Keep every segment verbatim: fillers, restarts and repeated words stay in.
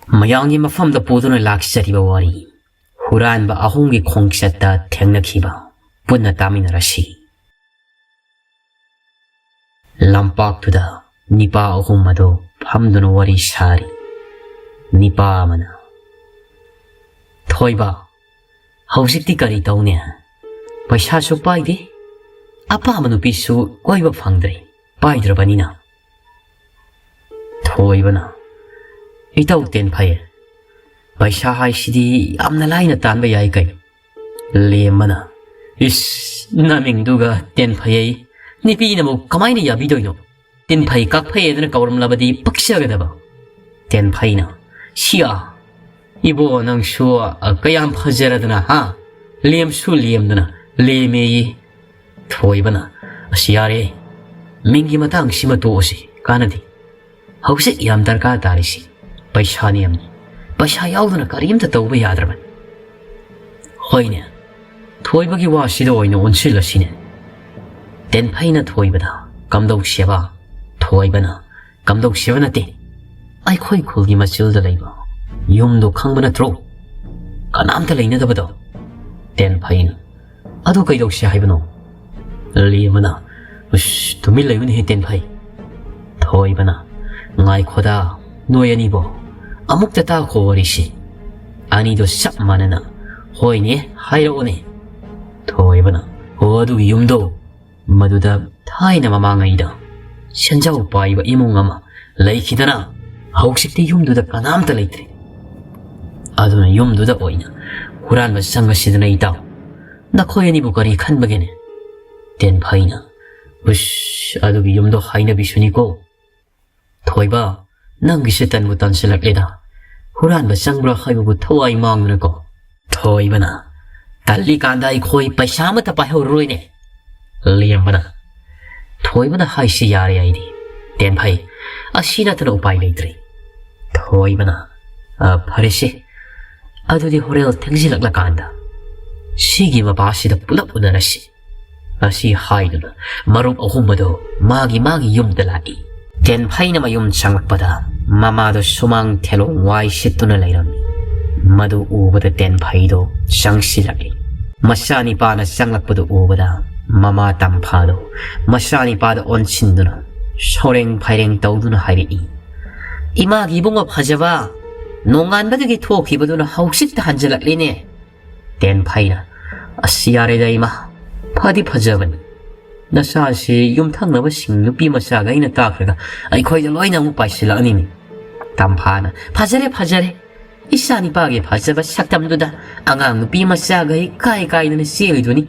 ꯃꯌꯥꯝꯒꯤ ꯃꯐꯝꯗ ꯄꯨꯗꯨꯅ ꯂꯥꯛꯆꯔꯤꯕ ꯋꯥꯔꯤ, ꯍꯨꯔꯥꯟꯕ ꯑꯍꯨꯝꯒꯤ ꯈꯣꯡꯆꯠꯇ ꯊꯦꯡꯅꯈꯤꯕ꯫ ꯄꯨꯟꯅ ꯇꯥꯃꯤꯟꯅꯔꯁꯤ꯫ ꯂꯝꯄꯥꯛꯇꯨꯗ ꯅꯤꯄꯥ ꯑꯍꯨꯝ ꯑꯗꯨ ꯐꯝꯗꯨꯅ ꯋꯥꯔꯤ ꯁꯥꯔꯤ꯫ ꯅꯤꯄꯥ ꯑꯃꯅ, "ꯊꯣꯏꯕ, ꯍꯧꯖꯤꯛꯇꯤ ꯀꯔꯤ ꯇꯧꯅꯤ? ꯄꯩꯁꯥꯁꯨ ꯄꯥꯏꯗꯦ, ꯑꯄꯥꯝꯕ ꯅꯨꯄꯤꯁꯨ ꯀꯣꯏꯕ ꯐꯪꯗ꯭ꯔꯦ, ꯄꯥꯏꯗ꯭ꯔꯕꯅꯤꯅ꯫" ꯊꯣꯏꯕꯅ, "ꯏꯇꯧ ꯇꯦꯟꯐꯩ, ꯄꯩꯁꯥ ꯍꯥꯏꯁꯤꯗꯤ ꯌꯥꯝꯅ ꯂꯥꯏꯅ ꯇꯥꯟꯕ ꯌꯥꯏ ꯀꯩꯅꯣ?" ꯂꯦꯝꯕꯅ, "ꯏꯁ, ꯅꯃꯤꯡꯗꯨꯒ ꯇꯦꯟꯐꯩ, ꯅꯨꯄꯤꯅꯕꯨ ꯀꯃꯥꯏꯅ ꯌꯥꯕꯤꯗꯣꯏꯅꯣ? ꯇꯦꯟꯐꯩ ꯀꯥꯛꯐꯩ ꯍꯥꯏꯗꯅ ꯀꯧꯔꯝꯂꯕꯗꯤ ꯄꯛꯆꯒꯗꯕ꯫" ꯇꯦꯟꯐꯩꯅ, "ꯁꯤꯌꯥ, ꯏꯕꯣ, ꯅꯪꯁꯨ, ꯑ, ꯀꯌꯥꯝ ꯐꯖꯔꯗꯅ, ꯍꯥ? ꯂꯦꯝꯁꯨ ꯂꯦꯝꯗꯅ, ꯂꯦꯝꯃꯦꯌꯦ꯫" ꯊꯣꯏꯕꯅ, "ꯑꯁ, ꯌꯥꯔꯦ, ꯃꯤꯡꯒꯤ ꯃꯇꯥꯡꯁꯤꯃ ꯇꯣꯛꯑꯁꯤ, ꯀꯥꯟꯅꯗꯦ꯫ ꯍꯧꯖꯤꯛ ꯌꯥꯝ ꯗꯔꯀꯥꯔ ꯇꯥꯔꯤꯁꯤ ꯄꯩꯁꯥꯅꯤ ꯌꯥꯝꯅꯤ꯫ ꯄꯩꯁꯥ ꯌꯥꯎꯗꯅ ꯀꯔꯤꯝꯇ ꯇꯧꯕ ꯌꯥꯗ꯭ꯔꯕꯅꯤ꯫" "ꯍꯣꯏꯅꯦ, ꯊꯣꯏꯕꯒꯤ ꯋꯥꯁꯤꯗ ꯑꯣꯏꯅ ꯑꯣꯟꯁꯤꯜꯂꯁꯤꯅꯦ꯫" ꯇꯦꯟꯐꯩꯅ ꯊꯣꯏꯕꯗ, "ꯀꯝꯗꯧꯁꯦꯕ?" ꯊꯣꯏꯕꯅ, "ꯀꯝꯗꯧꯁꯦꯕ ꯅꯠꯇꯦ, ꯑꯩꯈꯣꯏ ꯈꯨꯜꯒꯤ ꯃꯆꯤꯜꯗ ꯂꯩꯕ ꯌꯨꯝꯗꯣ ꯈꯪꯕ ꯅꯠꯇ꯭ꯔꯣ? ꯀꯅꯥꯝꯇ ꯂꯩꯅꯗꯕꯗꯣ?" ꯇꯦꯟꯐꯩꯅ, "ꯑꯗꯨ ꯀꯩꯗꯧꯁꯦ ꯍꯥꯏꯕꯅꯣ?" ꯂꯦꯝꯕꯅ, "ꯎꯁ, ꯇꯨꯃꯤꯟ ꯂꯩꯌꯨꯅꯦꯍꯦ ꯇꯦꯟꯐꯩ꯫" ꯊꯣꯏꯕꯅ, "ꯉꯥꯏꯈꯣꯗ, ꯅꯣꯏ ꯑꯅꯤꯕꯣ, ꯑꯃꯨꯛꯇ ꯇꯥꯈꯣ ꯋꯥꯔꯤꯁꯤ꯫ ꯑꯅꯤꯗꯣ ꯆꯞ ꯃꯥꯟꯅꯅ ꯍꯣꯏꯅꯦ ꯍꯥꯏꯔꯛꯑꯣꯅꯦ꯫" ꯊꯣꯏꯕꯅ, "ꯍꯣ, ꯑꯗꯨꯒꯤ ꯌꯨꯝꯗꯣ, ꯃꯗꯨꯗ ꯊꯥꯏꯅ ꯃꯃꯥꯡꯉꯩꯗ ꯁꯦꯟꯖꯥꯎ ꯄꯥꯏꯕ ꯏꯃꯨꯡ ꯑꯃ ꯂꯩꯈꯤꯗꯅ, ꯍꯧꯖꯤꯛꯇꯤ ꯌꯨꯝꯗꯨꯗ ꯀꯅꯥꯝꯇ ꯂꯩꯇ꯭ꯔꯦ꯫ ꯑꯗꯨꯅ ꯌꯨꯝꯗꯨꯗ ꯑꯣꯏꯅ ꯍꯨꯔꯥꯟꯕ ꯆꯪꯉꯁꯤꯗꯅ, ꯏꯇꯥꯎ꯫ ꯅꯈꯣꯏ ꯑꯅꯤꯕꯨ ꯀꯔꯤ ꯈꯟꯕꯒꯦꯅꯦ?" ꯇꯦꯟꯐꯩꯅ, "ꯎꯁ, ꯑꯗꯨꯒꯤ ꯌꯨꯝꯗꯣ ꯍꯥꯏꯅꯕꯤꯁꯨꯅꯤꯀꯣ꯫ ꯊꯣꯏꯕ, ꯅꯪꯒꯤꯁꯦ ꯇꯟꯕꯨ ꯇꯟꯁꯤꯜꯂꯛꯂꯦꯗ꯫ ꯍꯨꯔꯥꯟꯕ ꯆꯪꯕ꯭ꯔꯥ ꯍꯥꯏꯕꯕꯨ ꯊꯋꯥꯏ ꯃꯥꯡꯗꯅꯀꯣ꯫" ꯊꯣꯏꯕꯅ, "ꯇꯜꯂꯤꯀꯥꯟꯗ ꯑꯩꯈꯣꯏ ꯄꯩꯁꯥ ꯑꯃꯠꯇ ꯄꯥꯏꯍꯧꯔꯔꯣꯏꯅꯦ꯫" ꯂꯦꯝꯕꯅ, "ꯊꯣꯏꯕꯅ ꯍꯥꯏꯁꯤ ꯌꯥꯔꯦ ꯑꯩꯗꯤ꯫ ꯇꯦꯟꯐꯩ, ꯑꯁꯤ ꯅꯠꯇꯅ ꯎꯄꯥꯏ ꯂꯩꯇ꯭ꯔꯦ꯫" ꯊꯣꯏꯕꯅ, "ꯑ, ꯐꯔꯦꯁꯦ, ꯑꯗꯨꯗꯤ ꯍꯣꯔꯦꯟ ꯊꯦꯡꯖꯤꯜꯂꯛꯂꯀꯥꯟꯗ ꯁꯤꯒꯤ ꯃꯄꯥꯁꯤꯗ ꯄꯨꯂꯞ ꯎꯅꯔꯁꯤ꯫" ꯑꯁꯤ ꯍꯥꯏꯗꯨꯅ ꯃꯔꯨꯞ ꯑꯍꯨꯝ ꯑꯗꯨ ꯃꯥꯒꯤ ꯃꯥꯒꯤ ꯌꯨꯝꯗ ꯂꯥꯛꯏ꯫ ꯇꯦꯟꯐꯩꯅ ꯃꯌꯨꯝ ꯆꯪꯂꯛꯄꯗ ꯃꯃꯥꯗꯣ ꯁꯨꯃꯥꯡ ꯊꯦꯂꯣꯡ ꯋꯥꯏ ꯁꯤꯠꯇꯨꯅ ꯂꯩꯔꯝꯃꯤ꯫ ꯃꯗꯨ ꯎꯕꯗ ꯇꯦꯟꯐꯩꯗꯣ ꯆꯪꯁꯤꯜꯂꯛꯂꯤ꯫ ꯃꯆꯥꯅꯤꯄꯥꯅ ꯆꯪꯂꯛꯄꯗꯨ ꯎꯕꯗ ꯃꯃꯥ ꯇꯝꯐꯥꯗꯣ ꯃꯆꯥꯅꯤꯄꯥꯗ ꯑꯣꯟꯁꯤꯟꯗꯨꯅ ꯁꯣꯔꯦꯡ ꯐꯩꯔꯦꯡ ꯇꯧꯗꯨꯅ ꯍꯥꯏꯔꯛꯏ, "ꯏꯃꯥꯒꯤ ꯏꯕꯨꯡꯉꯣ ꯐꯖꯕ, ꯅꯣꯡꯉꯥꯟꯕꯗꯒꯤ ꯊꯣꯛꯈꯤꯕꯗꯨꯅ ꯍꯧꯖꯤꯛꯇ ꯍꯟꯖꯤꯜꯂꯛꯂꯤꯅꯦ"꯫ ꯇꯦꯟꯐꯩꯅ, "ꯑꯁ, ꯌꯥꯔꯦꯗ ꯏꯃꯥ, ꯐꯗꯤ ꯐꯖꯕꯅꯤ꯫ ꯅꯆꯥꯁꯤ ꯌꯨꯝꯊꯪꯅꯕꯁꯤꯡ ꯅꯨꯄꯤ ꯃꯆꯥꯈꯩꯅ ꯇꯥꯈ꯭ꯔꯒ ꯑꯩꯈꯣꯏꯗ ꯂꯣꯏꯅ ꯑꯃꯨꯛ ꯄꯥꯏꯁꯤꯜꯂꯛꯑꯅꯤꯅꯦ"꯫ ꯇꯝꯐꯥꯅ, "ꯐꯖꯔꯦ, ꯐꯖꯔꯦ꯫ ꯏꯆꯥ ꯅꯤꯄꯥꯒꯤ ꯐꯖꯕ ꯁꯛꯇꯝꯗꯨꯗ ꯑꯉꯥꯡ ꯅꯨꯄꯤ ꯃꯆꯥꯈꯩ ꯀꯥꯏ ꯀꯥꯏꯗꯅ ꯆꯦꯜꯂꯤꯗꯨꯅꯤ"꯫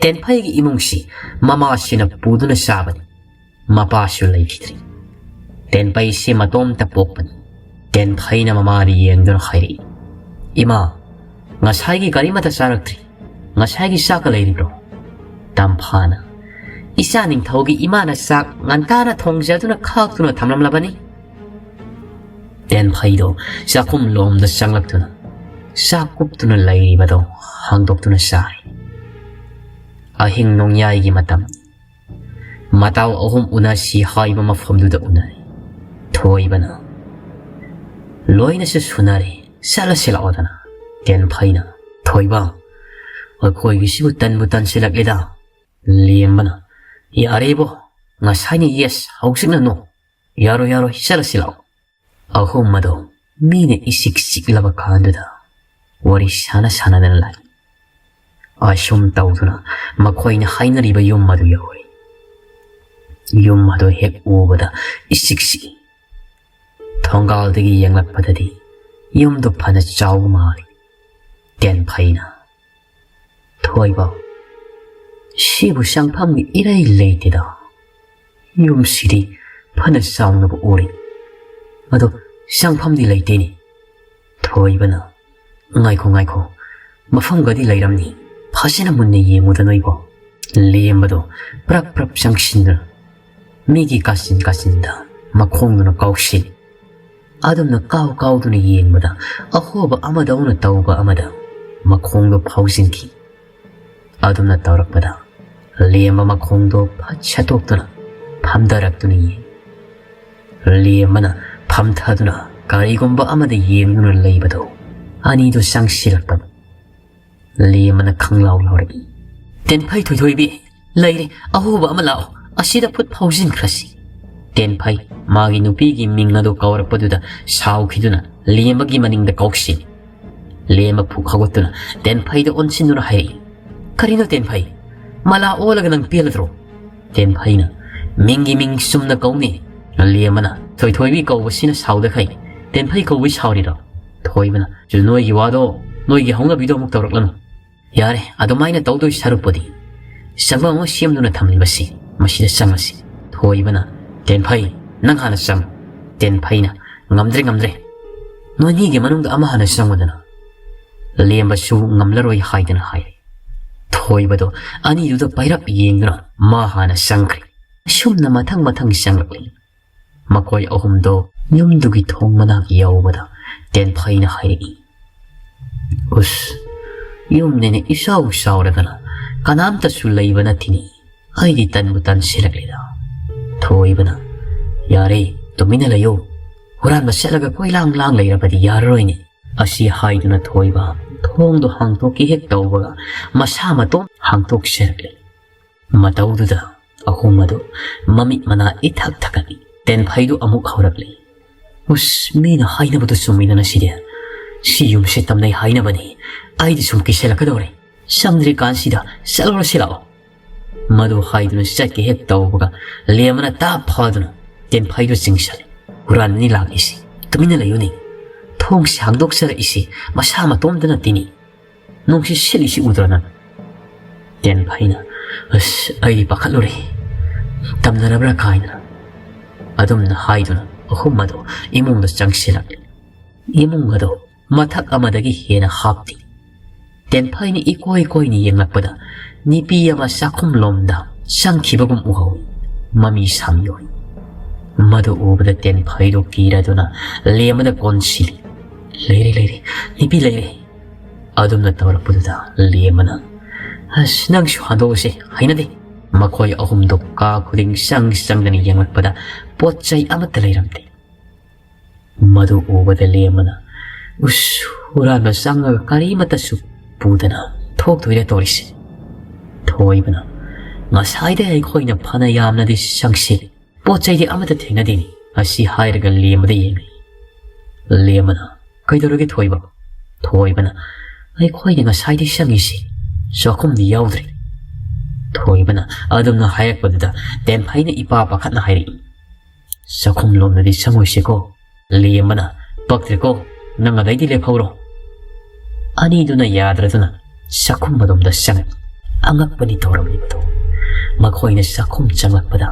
ꯇꯦꯟꯐꯩꯒꯤ ꯏꯃꯨꯡꯁꯤ ꯃꯃꯥꯁꯤꯅ ꯄꯨꯗꯨꯅ ꯆꯥꯕꯅꯤ꯫ ꯃꯄꯥꯁꯨ ꯂꯩꯈꯤꯗ꯭ꯔꯤ꯫ ꯇꯦꯟꯐꯩꯁꯤ ꯃꯇꯣꯝꯇ ꯄꯣꯛꯄꯅꯤ꯫ ꯇꯦꯟꯐꯩꯅ ꯃꯃꯥꯗ ꯌꯦꯡꯗꯨꯅ ꯍꯥꯏꯔꯛꯏ, "ꯏꯃꯥ, ꯉꯁꯥꯏꯒꯤ ꯀꯔꯤꯃꯠꯇ ꯆꯥꯔꯛꯇ꯭ꯔꯤ꯫ ꯉꯁꯥꯏꯒꯤ ꯆꯥꯛꯀ ꯂꯩꯔꯤꯕ꯭ꯔꯣ?" ꯇꯝꯐꯥꯅ, "ꯏꯆꯥ ꯅꯤꯡꯊꯧꯒꯤ ꯏꯃꯥꯅ ꯆꯥꯛ ꯉꯟꯇꯥꯅ ꯊꯣꯡꯖꯗꯨꯅ ꯈꯥꯛꯇꯨꯅ ꯊꯝꯂꯝꯂꯕꯅꯤ"꯫ ꯇꯦꯟꯐꯩꯗꯣ ꯆꯥꯛꯈꯨꯝ ꯂꯣꯝꯗ ꯆꯪꯂꯛꯇꯨꯅ ꯆꯥꯛ ꯀꯨꯞꯇꯨꯅ ꯂꯩꯔꯤꯕꯗꯣ ꯍꯥꯡꯗꯣꯛꯇꯨꯅ ꯆꯥꯏ꯫ ꯑꯍꯤꯡ ꯅꯣꯡꯌꯥꯏꯒꯤ ꯃꯇꯝ꯫ ꯃꯇꯥꯎ ꯑꯍꯨꯝ ꯎꯅꯁꯤ ꯍꯥꯏꯕ ꯃꯐꯝꯗꯨꯗ ꯎꯅꯔꯤ꯫ ꯊꯣꯏꯕꯅ, "ꯂꯣꯏꯅꯁꯨ ꯁꯨꯅꯔꯦ, ꯆꯠꯂꯁꯤ ꯂꯥꯛꯑꯣꯗꯅ"꯫ ꯇꯦꯟꯐꯩꯅ, "ꯊꯣꯏꯕ, ꯑꯩꯈꯣꯏꯒꯤꯁꯤꯕꯨ ꯇꯟꯕꯨ ꯇꯟꯁꯤꯜꯂꯛꯂꯦꯗ"꯫ ꯂꯦꯝꯕꯅ, "ꯌꯥꯔꯦꯕꯣ, ꯉꯁꯥꯏꯅ yes, ꯍꯧꯖꯤꯛꯅ no꯫ ꯌꯥꯔꯣꯏ, ꯌꯥꯔꯣꯏ, ꯆꯠꯂꯁꯤ ꯂꯥꯛꯑꯣ"꯫ ꯑꯍꯨꯝ ꯑꯗꯣ ꯃꯤꯅ ꯏꯆꯤꯛ ꯆꯤꯛꯂꯕ ꯀꯥꯟꯗꯨꯗ ꯋꯥꯔꯤ ꯁꯥꯟꯅ ꯁꯥꯟꯅꯗꯅ ꯂꯥꯛꯏ꯫ ꯑꯁꯨꯝ ꯇꯧꯗꯨꯅ ꯃꯈꯣꯏꯅ ꯍꯥꯏꯅꯔꯤꯕ ꯌꯨꯝ ꯑꯗꯨ ꯌꯧꯔꯦ꯫ ꯌꯨꯝ ꯑꯗꯨ ꯍꯦꯛ ꯎꯕꯗ ꯏꯆꯤꯛ ꯆꯤꯛꯏ꯫ ꯊꯣꯡꯒꯥꯜꯗꯒꯤ ꯌꯦꯡꯂꯛꯄꯗꯗꯤ ꯌꯨꯝꯗꯨ ꯐꯅ ꯆꯥꯎꯕ ꯃꯥꯜꯂꯤ꯫ ꯇꯦꯟꯐꯩꯅ, "ꯊꯣꯏꯕ, ꯁꯤꯕꯨ ꯆꯪꯐꯝꯒꯤ ꯏꯔꯩ ꯂꯩꯇꯦꯗ꯫ ꯌꯨꯝꯁꯤꯗꯤ ꯐꯅ ꯆꯥꯎꯅꯕꯨ ꯎꯔꯤ, ꯑꯗꯣ ꯆꯪꯐꯝꯗꯤ ꯂꯩꯇꯦꯅꯦ"꯫ ꯊꯣꯏꯕꯅ, "ꯉꯥꯏꯈꯣ, ꯉꯥꯏꯈꯣ, ꯃꯐꯝꯒꯗꯤ ꯂꯩꯔꯝꯅꯤ, ꯐꯖꯅ ꯃꯨꯟꯅ ꯌꯦꯡꯉꯨꯗ ꯅꯣꯏꯕꯣ"꯫ ꯂꯦꯝꯕꯗꯣ ꯄ꯭ꯔꯞ ꯄ꯭ꯔꯞ ꯆꯪꯁꯤꯟꯗꯨꯅ ꯃꯤꯒꯤ ꯀꯥꯆꯤꯟ ꯀꯥꯆꯤꯟꯗ ꯃꯈꯣꯡꯗꯨꯅ ꯀꯥꯎꯁꯤꯜꯂꯤ꯫ ꯑꯗꯨꯝꯅ ꯀꯥꯎ ꯀꯥꯎꯗꯨꯅ ꯌꯦꯡꯕꯗ ꯑꯍꯣꯕ ꯑꯃꯗꯧꯅ ꯇꯧꯕ ꯑꯃꯗ ꯃꯈꯣꯡꯗꯣ ꯐꯥꯎꯖꯤꯟꯈꯤ꯫ ꯑꯗꯨꯝꯅ ꯇꯧꯔꯛꯄꯗ ꯂꯦꯝꯕ ꯃꯈꯣꯡꯗꯣ ꯐꯠ ꯁꯠꯇꯣꯛꯇꯨꯅ ꯐꯝꯊꯔꯛꯇꯨꯅ ꯌꯦꯡꯏ꯫ ꯂꯦꯝꯕꯅ ꯐꯝꯊꯗꯨꯅ ꯀꯔꯤꯒꯨꯝꯕ ꯑꯃꯗ ꯌꯦꯡꯗꯨꯅ ꯂꯩꯕꯗꯨ ꯑꯅꯤꯗꯨ ꯆꯪꯁꯤꯜꯂꯛꯄꯗ ꯂꯦꯝꯕꯅ ꯈꯪꯂꯥꯎ ꯂꯥꯎꯔꯛꯏ꯫ "ꯇꯦꯟꯐꯩ, ꯊꯣꯏꯊꯣꯏꯕꯤ, ꯂꯩꯔꯦ, ꯑꯍꯣꯕ ꯑꯃ ꯂꯥꯛꯑꯣ, ꯑꯁꯤꯗ ꯐꯨꯠ ꯐꯥꯎꯖꯤꯟꯈ꯭ꯔꯁꯤ꯫" ꯇꯦꯟꯐꯩ ꯃꯥꯒꯤ ꯅꯨꯄꯤꯒꯤ ꯃꯤꯡ ꯑꯗꯨ ꯀꯧꯔꯛꯄꯗꯨꯗ ꯁꯥꯎꯈꯤꯗꯨꯅ ꯂꯦꯝꯕꯒꯤ ꯃꯅꯤꯡꯗ ꯀꯧꯁꯤꯜꯂꯤ꯫ ꯂꯦꯝꯕ ꯐꯨꯛ ꯍꯧꯒꯠꯇꯨꯅ ꯇꯦꯟꯐꯩꯗ ꯑꯣꯟꯁꯤꯟꯗꯨꯅ ꯍꯥꯏꯔꯛꯏ, "ꯀꯔꯤꯅꯣ ꯇꯦꯟꯐꯩ? ꯃꯂꯥ ꯑꯣꯜꯂꯒ ꯅꯪ ꯄꯦꯜꯂꯗ꯭ꯔꯣ?" ꯇꯦꯟꯐꯩꯅ, "ꯃꯤꯡꯒꯤ ꯃꯤꯡ ꯆꯨꯝꯅ ꯀꯧꯅꯤ꯫" ꯂꯦꯝꯕꯅ, "ꯊꯣꯏꯊꯣꯏꯕꯤ ꯀꯧꯕꯁꯤꯅ ꯁꯥꯎꯗꯈꯩ ꯇꯦꯟꯐꯩ ꯀꯧꯕꯩ ꯁꯥꯎꯔꯤꯔꯣ?" ꯊꯣꯏꯕꯅ, "ꯆꯨ, ꯅꯣꯏꯒꯤ ꯋꯥꯗꯣ, ꯅꯣꯏꯒꯤ ꯍꯧꯅꯕꯤꯗꯣ ꯑꯃꯨꯛ ꯇꯧꯔꯛꯂꯅꯨ꯫ ꯌꯥꯔꯦ, ꯑꯗꯨꯃꯥꯏꯅ ꯇꯧꯗꯣꯏ ꯁꯔꯨꯛꯄꯨꯗꯤ ꯆꯪꯐꯝ ꯑꯃ ꯁꯦꯝꯗꯨꯅ ꯊꯝꯂꯤꯕꯁꯤ ꯃꯁꯤꯗ ꯆꯪꯉꯁꯤ꯫" ꯊꯣꯏꯕꯅ, "ꯇꯦꯟꯐꯩ, ꯅꯪ ꯍꯥꯟꯅ ꯆꯪꯉꯨ꯫" ꯇꯦꯟꯐꯩꯅ, "ꯉꯝꯗ꯭ꯔꯦ, ꯉꯝꯗ꯭ꯔꯦ꯫ ꯅꯣꯏꯅꯤꯒꯤ ꯃꯅꯨꯡꯗ ꯑꯃ ꯍꯥꯟꯅ ꯆꯪꯉꯨꯗꯅ꯫" ꯂꯦꯝꯕꯁꯨ ꯉꯝꯂꯔꯣꯏ ꯍꯥꯏꯗꯅ ꯍꯥꯏꯔꯦ꯫ ꯊꯣꯏꯕꯗꯣ ꯑꯅꯤꯗꯨꯗ ꯄꯥꯏꯔꯞ ꯌꯦꯡꯗꯨꯅ ꯃꯥ ꯍꯥꯟꯅ ꯆꯪꯈ꯭ꯔꯦ꯫ ꯑꯁꯨꯝꯅ ꯃꯊꯪ ꯃꯊꯪ ꯆꯪꯂꯛꯂꯤ꯫ ꯃꯈꯣꯏ ꯑꯍꯨꯝꯗꯣ ꯌꯨꯝꯗꯨꯒꯤ ꯊꯣꯡ ꯃꯅꯥꯛ ꯌꯧꯕꯗ ꯇꯦꯟꯐꯩꯅ ꯍꯥꯏꯔꯛꯏ, "ꯎꯁ, ꯌꯨꯝꯅꯤꯅ ꯏꯆꯥꯎ ꯆꯥꯎꯔꯗꯅ ꯀꯅꯥꯝꯇꯁꯨ ꯂꯩꯕ ꯅꯠꯇꯦꯅꯦ꯫ ꯑꯩꯗꯤ ꯇꯟꯕꯨ ꯇꯟꯁꯤꯜꯂꯛꯂꯦꯗ꯫" ꯊꯣꯏꯕꯅ, "ꯌꯥꯔꯦ, ꯇꯨꯃꯤꯟꯅ ꯂꯩꯌꯨ꯫ ꯍꯨꯔꯥꯟꯕ ꯆꯠꯂꯒ ꯀꯣꯏꯂꯥꯡ ꯂꯥꯡ ꯂꯩꯔꯕꯗꯤ ꯌꯥꯔꯔꯣꯏꯅꯦ꯫" ꯑꯁꯤ ꯍꯥꯏꯗꯨꯅ ꯊꯣꯏꯕ ꯊꯣꯡꯗꯣ ꯍꯥꯡꯇꯣꯛꯀꯦ ꯍꯦꯛ ꯇꯧꯕꯒ ꯃꯁꯥ ꯃꯇꯣꯝ ꯍꯥꯡꯇꯣꯛꯆꯔꯛꯂꯦ꯫ ꯃꯇꯧꯗꯨꯗ ꯑꯍꯨꯝ ꯑꯗꯨ ꯃꯃꯤꯠ ꯃꯅꯥ ꯏꯊꯛ ꯊꯛꯀꯠꯂꯤ꯫ ꯇꯦꯟꯐꯩꯗꯨ ꯑꯃꯨꯛ ꯍꯧꯔꯛꯂꯤ, "ꯎꯁ, ꯃꯤꯅ ꯍꯥꯏꯅꯕꯗꯨ ꯆꯨꯝꯃꯤꯗꯅ ꯁꯤꯗꯤ꯫ ꯁꯤ ꯌꯨꯝꯁꯦ ꯇꯝꯅꯩ ꯍꯥꯏꯅꯕꯅꯤ꯫ ꯑꯩꯗꯤ ꯁꯨꯝ ꯀꯤꯁꯜꯂꯛꯀꯗꯧꯔꯦ꯫ ꯆꯪꯗ꯭ꯔꯤꯀꯥꯟꯁꯤꯗ ꯆꯠꯂꯨꯔꯁꯤ ꯂꯥꯛꯑꯣ꯫" ꯃꯗꯨ ꯍꯥꯏꯗꯨꯅ ꯆꯠꯀꯦ ꯍꯦꯛ ꯇꯧꯕꯒ ꯂꯦꯝꯕꯅ ꯇꯥꯞ ꯐꯥꯗꯨꯅ ꯇꯦꯟꯐꯩꯗꯨ ꯆꯤꯡꯁꯜꯂꯤ꯫ "ꯍꯨꯔꯥꯟꯕꯅꯤ ꯂꯥꯛꯂꯤꯁꯤ꯫ ꯇꯨꯃꯤꯟꯅ ꯂꯩꯌꯨꯅꯦ꯫ ꯊꯣꯡꯁꯤ ꯍꯥꯡꯗꯣꯛꯆꯔꯛꯏꯁꯤ ꯃꯁꯥ ꯃꯇꯣꯝꯇ ꯅꯠꯇꯦꯅꯦ꯫ ꯅꯨꯡꯁꯤꯠ ꯁꯤꯠꯂꯤꯁꯤ ꯎꯗ꯭ꯔꯣ ꯅꯪ?" ꯇꯦꯟꯐꯩꯅ, "ꯑꯁ, ꯑꯩꯗꯤ ꯄꯥꯈꯠꯂꯨꯔꯦ꯫ ꯇꯝꯅꯔꯕ꯭ꯔꯥ ꯀꯥꯏꯅ꯫" ꯑꯗꯨꯝꯅ ꯍꯥꯏꯗꯨꯅ ꯑꯍꯨꯝ ꯑꯗꯨ ꯏꯃꯨꯡꯗ ꯆꯪꯁꯤꯜꯂꯛꯂꯤ꯫ ꯏꯃꯨꯡ ꯑꯗꯨ ꯃꯊꯛ ꯑꯃꯗꯒꯤ ꯍꯦꯟꯅ ꯍꯥꯞꯇꯦ꯫ ꯇꯦꯟꯐꯩꯅ ꯏꯀꯣꯏ ꯀꯣꯏꯅ ꯌꯦꯡꯂꯛꯄꯗ ꯅꯨꯄꯤ ꯑꯃ ꯆꯥꯛꯈꯨꯝꯂꯣꯝꯗ ꯆꯪꯈꯤꯕꯒꯨꯝ ꯎꯍꯧꯏ꯫ ꯃꯃꯤ ꯁꯥꯝꯂꯣꯏ꯫ ꯃꯗꯨ ꯎꯕꯗ ꯇꯦꯟꯐꯩꯗꯨ ꯀꯤꯔꯗꯨꯅ ꯂꯦꯝꯕꯗ ꯀꯣꯟꯁꯤꯜꯂꯤ꯫ "ꯂꯩꯔꯦ, ꯂꯩꯔꯦ, ꯅꯨꯄꯤ ꯂꯩꯔꯦ!" ꯑꯗꯨꯝꯅ ꯇꯧꯔꯛꯄꯗꯨꯗ ꯂꯦꯝꯕꯅ, "ꯑꯁ, ꯅꯪꯁꯨ ꯍꯟꯗꯣꯛꯑꯁꯦ, ꯍꯩꯅꯗꯦ꯫ ꯃꯈꯣꯏ ꯑꯍꯨꯝꯗꯨ ꯀꯥ ꯈꯨꯗꯤꯡ ꯆꯪ ꯆꯪꯗꯅ ꯌꯦꯡꯂꯛꯄꯗ ꯄꯣꯠ ꯆꯩ ꯑꯃꯠꯇ ꯂꯩꯔꯝꯗꯦ꯫ ꯃꯗꯨ ꯎꯕꯗ ꯂꯦꯝꯕꯅ, "ꯎꯁ, ꯍꯨꯔꯥꯟꯕ ꯆꯪꯉꯒ ꯀꯔꯤꯃꯠꯇꯁꯨ ꯄꯨꯗꯅ ꯊꯣꯛꯇꯣꯏꯔꯦ ꯇꯧꯔꯤꯁꯦ?" ꯊꯣꯏꯕꯅ, "ꯉꯁꯥꯏꯗꯩ ꯑꯩꯈꯣꯏꯅ ꯐꯅ ꯌꯥꯝꯅꯗꯤ ꯆꯪꯁꯤꯜꯂꯤ, ꯄꯣꯠ ꯆꯩꯗꯤ ꯑꯃꯠꯇ ꯊꯦꯡꯅꯗꯦꯅꯤ" ꯑꯁꯤ ꯍꯥꯏꯔꯒ ꯂꯦꯝꯕꯗ ꯌꯦꯡꯉꯤ꯫ ꯂꯦꯝꯕꯅ, "ꯀꯩꯗꯧꯔꯒꯦ ꯊꯣꯏꯕ?" ꯊꯣꯏꯕꯅ, "ꯑꯩꯈꯣꯏꯅ ꯉꯁꯥꯏꯗꯩ ꯆꯪꯉꯤꯁꯤ ꯆꯥꯛꯈꯨꯝꯗꯤ ꯌꯥꯎꯗ꯭ꯔꯤ꯫" ꯊꯣꯏꯕꯅ ꯑꯗꯨꯝꯅ ꯍꯥꯏꯔꯛꯄꯗꯨꯗ ꯇꯦꯟꯐꯩꯅ ꯏꯄꯥ ꯄꯥꯈꯠꯅ ꯍꯥꯏꯔꯛꯏ, "ꯆꯥꯛꯈꯨꯝ ꯂꯣꯝꯗꯗꯤ ꯆꯪꯉꯣꯏꯁꯦꯀꯣ?" ꯂꯦꯝꯕꯅ, "ꯄꯛꯇ꯭ꯔꯦꯀꯣ, ꯅꯪ ꯑꯗꯩꯗꯤ ꯂꯦꯞꯍꯧꯔꯣ꯫" ꯑꯅꯤꯗꯨꯅ ꯌꯥꯗ꯭ꯔꯗꯨꯅ ꯆꯥꯛꯈꯨꯝ ꯑꯗꯣꯝꯗ ꯆꯪꯉꯛꯏ꯫ ꯑꯉꯛꯄꯅꯤ ꯇꯧꯔꯝꯂꯤꯕꯗꯨ꯫ ꯃꯈꯣꯏꯅ ꯆꯥꯛꯈꯨꯝ ꯆꯪꯂꯛꯄꯗ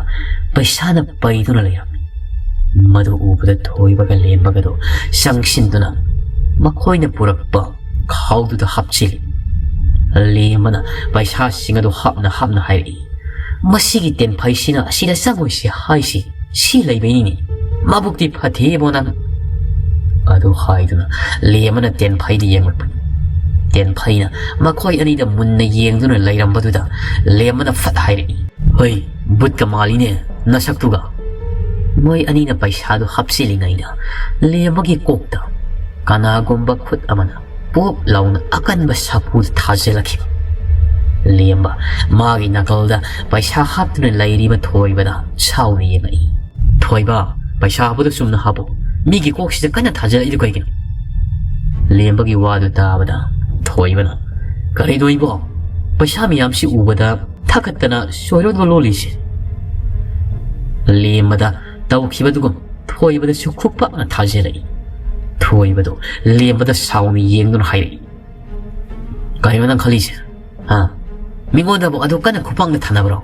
ꯄꯩꯁꯥꯅ ꯄꯩꯗꯨꯅ ꯂꯩꯔꯝꯃꯤ꯫ ꯃꯗꯨ ꯎꯕꯗ ꯊꯣꯏꯕꯒ ꯂꯦꯝꯕꯒꯗꯨ ꯆꯪꯁꯤꯟꯗꯨꯅ ꯃꯈꯣꯏꯅ ꯄꯨꯔꯛꯄ ꯈꯥꯎꯗꯨꯗ ꯍꯥꯞꯆꯤꯜꯂꯤ꯫ ꯂꯦꯝꯕꯅ ꯄꯩꯁꯥꯁꯤꯡ ꯑꯗꯨ ꯍꯥꯞꯅ ꯍꯥꯞꯅ ꯍꯥꯏꯔꯛꯏ, "ꯃꯁꯤꯒꯤ ꯇꯦꯟꯐꯩꯁꯤꯅ ꯑꯁꯤꯗ ꯆꯪꯉꯣꯏꯁꯤ ꯍꯥꯏꯁꯤ ꯁꯤ ꯂꯩꯕꯩꯅꯤꯅꯦ꯫ ꯃꯕꯨꯛꯇꯤ ꯐꯠꯇꯦꯕꯣ ꯅꯪ꯫" ꯑꯗꯨ ꯍꯥꯏꯗꯨꯅ ꯂꯦꯝꯕꯅ ꯇꯦꯟꯐꯩꯗ ꯌꯦꯡꯂꯛꯄꯅꯤ꯫ ꯇꯦꯟꯐꯩꯅ ꯃꯈꯣꯏ ꯑꯅꯤꯗ ꯃꯨꯟꯅ ꯌꯦꯡꯗꯨꯅ ꯂꯩꯔꯝꯕꯗꯨꯗ ꯂꯦꯝꯕꯅ ꯐꯠ ꯍꯥꯏꯔꯛꯏ, "ꯍꯣꯏ, ꯕꯨꯠꯀ ꯃꯥꯜꯂꯤꯅꯦ ꯅꯁꯛꯇꯨꯒ꯫" ꯃꯣꯏ ꯑꯅꯤꯅ ꯄꯩꯁꯥꯗꯨ ꯍꯥꯞꯆꯤꯜꯂꯤꯉꯩꯗ ꯂꯦꯝꯕꯒꯤ ꯀꯣꯛꯇ ꯀꯅꯥꯒꯨꯝꯕ ꯈꯨꯠ ꯑꯃꯅ ꯄꯣꯞ ꯂꯥꯎꯅ ꯑꯀꯟꯕ ꯁꯥꯐꯨꯗ ꯊꯥꯖꯤꯜꯂꯛꯈꯤꯕ꯫ ꯂꯦꯝꯕ ꯃꯥꯒꯤ ꯅꯥꯀꯜꯗ ꯄꯩꯁꯥ ꯍꯥꯞꯇꯨꯅ ꯂꯩꯔꯤꯕ ꯊꯣꯏꯕꯗ ꯁꯥꯎꯅ ꯌꯦꯡꯉꯛꯏ꯫ "ꯊꯣꯏꯕ, ꯄꯩꯁꯥ ꯍꯥꯞꯄꯗꯨ ꯆꯨꯝꯅ ꯍꯥꯞꯄꯨ꯫ ꯃꯤꯒꯤ ꯀꯣꯛꯁꯤꯗ ꯀꯟꯅ ꯊꯥꯖꯤꯜꯂꯛꯏꯗꯨ ꯀꯩꯒꯤꯅꯣ?" ꯂꯦꯝꯕꯒꯤ ꯋꯥꯗꯨ ꯇꯥꯕꯗ ꯊꯣꯏꯕꯅ, "ꯀꯔꯤꯅꯣ ꯏꯕꯣ? ꯄꯩꯁꯥ ꯃꯌꯥꯝꯁꯤ ꯎꯕꯗ ꯊꯛꯈꯠꯇꯅ ꯁꯣꯏꯔꯣꯟꯒ ꯂꯣꯜꯂꯤꯁꯦ?" ꯂꯦꯝꯕꯗ ꯇꯧꯈꯤꯕꯗꯨꯒꯨꯝ ꯊꯣꯏꯕꯗꯁꯨ ꯈꯨꯄꯥꯛꯅ ꯊꯥꯖꯤꯜꯂꯛꯏ꯫ ꯊꯣꯏꯕꯗꯨ ꯂꯦꯝꯕꯗ ꯁꯥꯎꯅ ꯌꯦꯡꯗꯨꯅ ꯍꯥꯏꯔꯛꯏ, "ꯀꯔꯤꯅꯣ ꯅꯪ ꯈꯜꯂꯤꯁꯦ? ꯍꯥ? ꯃꯤꯉꯣꯟꯗꯕꯨ ꯑꯗꯨ ꯀꯟꯅ ꯈꯨꯄꯥꯛꯅ ꯊꯥꯅꯕ꯭ꯔꯣ?"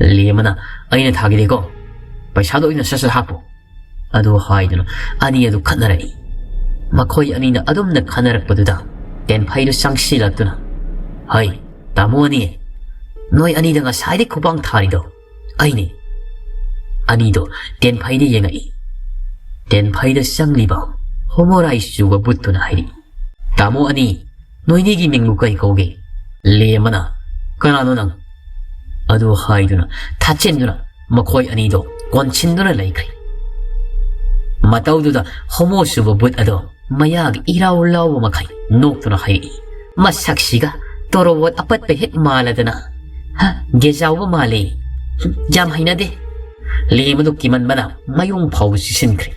ꯂꯦꯝꯕꯅ, "ꯑꯩꯅ ꯊꯥꯈꯤꯗꯦꯀꯣ꯫ ꯄꯩꯁꯥꯗꯣ ꯑꯩꯅ ꯁꯠ ꯁꯠ ꯍꯥꯞꯄꯨ꯫" ꯑꯗꯨ ꯍꯥꯏꯗꯨꯅ ꯑꯅꯤ ꯑꯗꯨ ꯈꯠꯅꯔꯛꯏ꯫ ꯃꯈꯣꯏ ꯑꯅꯤꯅ ꯑꯗꯨꯝꯅ ꯈꯠꯅꯔꯛꯄꯗꯨꯗ ꯇꯦꯟꯐꯩꯗꯨ ꯆꯪꯁꯤꯜꯂꯛꯇꯨꯅ, "ꯍꯩ, ꯇꯥꯃꯣ ꯑꯅꯤ, ꯅꯣꯏ ꯑꯅꯤꯗ ꯉꯁꯥꯏꯗꯩ ꯈꯨꯄꯥꯛ ꯊꯥꯔꯤꯗꯣ ꯑꯩꯅꯦ꯫" ꯑꯅꯤꯗꯣ ꯇꯦꯟꯐꯩꯗ ꯌꯦꯡꯉꯛꯏ꯫ ꯇꯦꯟꯐꯩꯗ ꯆꯪꯂꯤꯕ ꯍꯣꯃꯣꯔꯥꯏ ꯆꯨꯕ ꯕꯨꯠꯇꯨꯅ ꯍꯥꯏꯔꯛꯏ, "ꯇꯥꯃꯣ ꯑꯅꯤ, ꯅꯣꯏꯅꯤꯒꯤ ꯃꯤꯡꯕꯨ ꯀꯩ ꯀꯧꯒꯦ?" ꯂꯦꯝꯕꯅ, "ꯀꯅꯥꯅꯣ ꯅꯪ?" ꯑꯗꯨ ꯍꯥꯏꯗꯨꯅ ꯊꯥꯆꯤꯟꯗꯨꯅ ꯃꯈꯣꯏ ꯑꯅꯤꯗꯣ ꯀꯣꯟꯁꯤꯟꯗꯨꯅ ꯂꯩꯈ꯭ꯔꯦ꯫ ꯃꯇꯧꯗꯨꯗ ꯍꯣꯃꯣ ꯆꯨꯕ ꯕꯨꯠ ꯑꯗꯣ ꯃꯌꯥꯒꯤ ꯏꯔꯥꯎ ꯂꯥꯎꯕ ꯃꯈꯩ ꯅꯣꯛꯇꯨꯅ ꯍꯥꯏꯔꯛꯏ, "ꯃꯁꯛꯁꯤꯒ ꯇꯣꯔꯣꯕꯣꯠ ꯑꯄꯠꯄ ꯍꯦꯛ ꯃꯥꯜꯂꯗꯅ꯫ ꯍ, ꯒꯦꯖꯥꯎꯕ ꯃꯥꯜꯂꯦ꯫ ꯌꯥꯝ ꯍꯩꯅꯗꯦ꯫" ꯂꯦꯝ ꯑꯗꯨ ꯀꯤꯃꯟꯕꯅ ꯃꯌꯨꯡ ꯐꯥꯎꯕ ꯆꯤꯁꯤꯟꯈ꯭ꯔꯦ꯫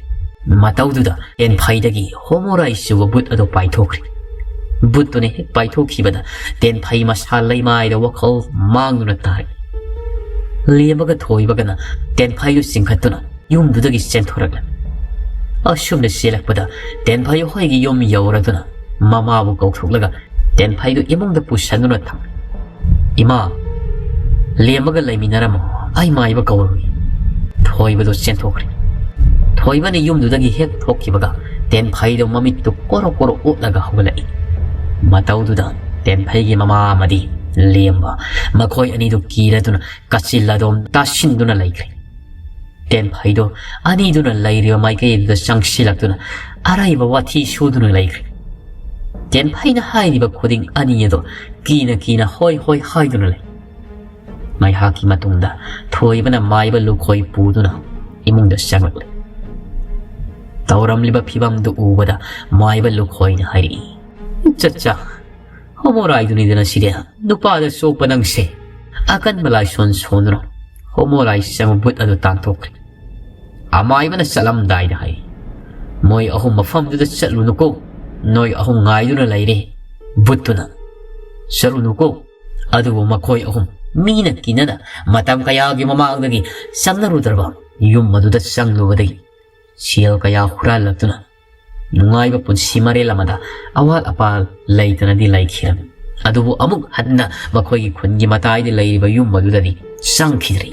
ꯃꯇꯧꯗꯨꯗ ꯇꯦꯟꯐꯩꯗꯒꯤ ꯍꯣꯃꯣꯔꯥꯏ ꯆꯨꯕ ꯕꯨꯠ ꯑꯗꯨ ꯄꯥꯏꯊꯣꯛꯈ꯭ꯔꯦ꯫ ꯕꯨꯠꯇꯨꯅ ꯍꯦꯛ ꯄꯥꯏꯊꯣꯛꯈꯤꯕꯗ ꯇꯦꯟꯐꯩ ꯃꯁꯥ ꯂꯩꯃꯥꯏꯗ ꯋꯥꯈꯜ ꯃꯥꯡꯗꯨꯅ ꯇꯥꯔꯦ꯫ ꯂꯦꯝꯕꯒ ꯊꯣꯏꯕꯒꯅ ꯇꯦꯟꯐꯩꯗꯨ ꯆꯤꯡꯈꯠꯇꯨꯅ ꯌꯨꯝꯗꯨꯗꯒꯤ ꯆꯦꯟꯊꯣꯔꯛꯂꯦ꯫ ꯑꯁꯨꯝꯅ ꯆꯦꯜꯂꯛꯄꯗ ꯇꯦꯟꯐꯩ ꯍꯣꯏꯒꯤ ꯌꯨꯝ ꯌꯧꯔꯗꯨꯅ ꯃꯃꯥꯕꯨ ꯀꯧꯊꯣꯛꯂꯒ ꯇꯦꯟꯐꯩꯗꯨ ꯏꯃꯨꯡꯗ ꯄꯨꯁꯟꯗꯨꯅ ꯊꯝꯃꯤ꯫ "ꯏꯃꯥ, ꯂꯦꯝꯕꯒ ꯂꯩꯃꯤꯟꯅꯔꯝꯃꯣ, ꯑꯩ ꯃꯥꯏꯕ ꯀꯧꯔꯨꯏ꯫" ꯊꯣꯏꯕꯗꯨ ꯆꯦꯟꯊꯣꯛꯈ꯭ꯔꯦ꯫ ꯊꯣꯏꯕꯅ ꯌꯨꯝꯗꯨꯗꯒꯤ ꯍꯦꯛ ꯊꯣꯛꯈꯤꯕꯒ ꯇꯦꯟꯐꯩꯗꯨ ꯃꯃꯤꯠꯇꯨ ꯀꯣꯔꯣ ꯀꯣꯔꯣ ꯑꯣꯠꯂꯒ ꯍꯧꯒꯠꯂꯛꯏ꯫ ꯃꯇꯧꯗꯨꯗ ꯇꯦꯟꯐꯩꯒꯤ ꯃꯃꯥ ꯑꯃꯗꯤ ꯂꯦꯝꯕ ꯃꯈꯣꯏ ꯑꯅꯤꯗꯨ ꯀꯤꯔꯗꯨꯅ ꯀꯥꯆꯤꯜ ꯑꯗꯣꯝ ꯇꯥꯁꯤꯟꯗꯨꯅ ꯂꯩꯈ꯭ꯔꯦ꯫ ꯇꯦꯟꯐꯩꯗꯣ ꯑꯅꯤꯗꯨꯅ ꯂꯩꯔꯤꯕ ꯃꯥꯏꯀꯩ ꯑꯗꯨꯗ ꯆꯪꯁꯤꯜꯂꯛꯇꯨꯅ ꯑꯔꯩꯕ ꯋꯥꯊꯤ ꯁꯨꯗꯨꯅ ꯂꯩꯈ꯭ꯔꯦ꯫ ꯇꯦꯟꯐꯩꯅ ꯍꯥꯏꯔꯤꯕ ꯈꯨꯗꯤꯡ ꯑꯅꯤ ꯑꯗꯣ ꯀꯤꯅ ꯀꯤꯅ ꯍꯣꯏ ꯍꯣꯏ ꯍꯥꯏꯗꯨꯅ ꯂꯩ꯫ ꯉꯥꯏꯍꯥꯛꯀꯤ ꯃꯇꯨꯡꯗ ꯊꯣꯏꯕꯅ ꯃꯥꯏꯕ ꯂꯨꯈꯣꯏ ꯄꯨꯗꯨꯅ ꯏꯃꯨꯡꯗ ꯆꯪꯂꯛꯂꯦ꯫ ꯇꯧꯔꯝꯂꯤꯕ ꯐꯤꯕꯝꯗꯨ ꯎꯕꯗ ꯃꯥꯏꯕ ꯂꯨꯈꯣꯏꯅ ꯍꯥꯏꯔꯛꯏ, "ꯆꯠꯆꯥ, ꯍꯣꯃꯣꯔꯥꯏꯗꯨꯅꯤꯗꯅ ꯁꯤꯗꯤ, ꯅꯨꯄꯥꯗ ꯆꯣꯞꯄ ꯅꯪꯁꯦ꯫ ꯑꯀꯟꯕ ꯂꯥꯏꯁꯣꯟ ꯁꯣꯟꯗꯨꯅ ꯍꯣꯃꯣꯔꯥꯏ ꯆꯪꯕ ꯕꯨꯠ ꯑꯗꯨ ꯇꯥꯟꯊꯣꯛꯈ꯭ꯔꯦ꯫" ꯑꯃꯥꯏꯕꯅ ꯆꯠꯂꯝꯗꯥꯏꯗ ꯍꯥꯏ, "ꯃꯣꯏ ꯑꯍꯨꯝ ꯃꯐꯝꯗꯨꯗ ꯆꯠꯂꯨꯅꯨꯀꯣ, ꯅꯣꯏ ꯑꯍꯨꯝ ꯉꯥꯏꯗꯨꯅ ꯂꯩꯔꯦ꯫" ꯕꯨꯠꯇꯨꯅ, "ꯆꯠꯂꯨꯅꯨꯀꯣ꯫" ꯑꯗꯨꯕꯨ ꯃꯈꯣꯏ ꯑꯍꯨꯝ ꯃꯤꯅ ꯀꯤꯅꯅ ꯃꯇꯝ ꯀꯌꯥꯒꯤ ꯃꯃꯥꯡꯗꯒꯤ ꯆꯪꯅꯔꯨꯗ꯭ꯔꯕ ꯌꯨꯝ ꯑꯗꯨꯗ ꯆꯪꯂꯨꯕꯗꯒꯤ ꯁꯦꯜ ꯀꯌꯥ ꯍꯨꯔꯥꯜꯂꯛꯇꯨꯅ ꯅꯨꯡꯉꯥꯏꯕ ꯄꯨꯟꯁꯤ ꯃꯔꯦꯜ ꯑꯃꯗ ꯑꯋꯥꯠ ꯑꯄꯥ ꯂꯩꯇꯅꯗꯤ ꯂꯩꯈꯤꯔꯝꯃꯤ꯫ ꯑꯗꯨꯕꯨ ꯑꯃꯨꯛ ꯍꯟꯅ ꯃꯈꯣꯏꯒꯤ ꯈꯨꯟꯒꯤ ꯃꯇꯥꯏꯗ ꯂꯩꯔꯤꯕ ꯌꯨꯝ ꯑꯗꯨꯗꯗꯤ ꯆꯪꯈꯤꯗ꯭ꯔꯤ꯫